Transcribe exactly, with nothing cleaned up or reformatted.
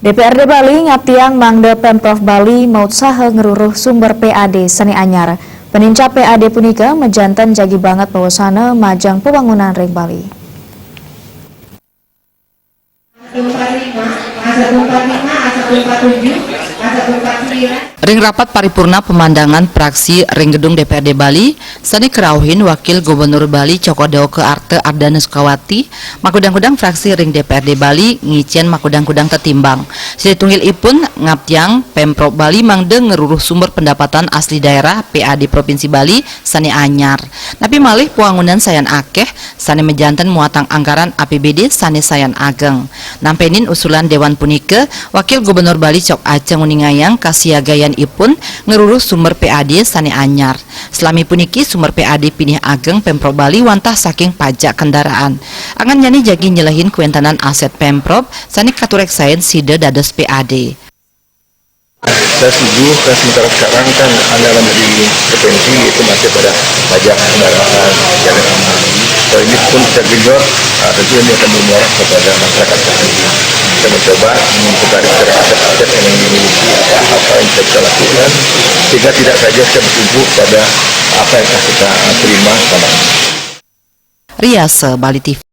D P R D Bali ngaptiang mangda Pemprov Bali mautsaha ngruruh sumber P A D sane anyar. Penincap P A D punika majanten jagi banget pawasana majeng pawangunan ring Bali. Ring rapat paripurna pemandangan praksi ring gedung D P R D Bali, sane karauhin Wakil Gubernur Bali Cokor Dawa Kearta Ardana Sukawati, makudang-kudang praksi ring D P R D Bali ngicen makudang-kudang tetimbang. Sane tunggil ipun ngaptiang Pemprov Bali mangda ngruruh sumber pendapatan asli daerah P A D Provinsi Bali sane anyar. Napi malih pawangunan sayan akeh sane majanten muatang anggaran A P B D sane sayan ageng. Nampenin usulan Dewan punika, Wakil Gubernur Bali Cok Aca nguningayang kasiagayanipun ngruruh sumber P A D sane anyar. Selami puniki sumber P A D pinih ageng Pemprov Bali wantah saking pajak kendaraan. Angennyane jagi nyelehin kawentanan aset Pemprov sane katureksain sida dados P A D. Saya setuju, karena sementara sekarang kan anggaran dari provinsi itu masih pada pajak kendaraan, jalan aman. Kalau ini pun kita genjot, ah, tentu ini akan bermuara kepada masyarakat kami. Kita mencoba mencari secara aset-aset yang dimiliki, apa-apa yang kita bisa lakukan, sehingga tidak saja kita bertumpu pada apa yang telah kita terima selama ini. Riasa Bali T V.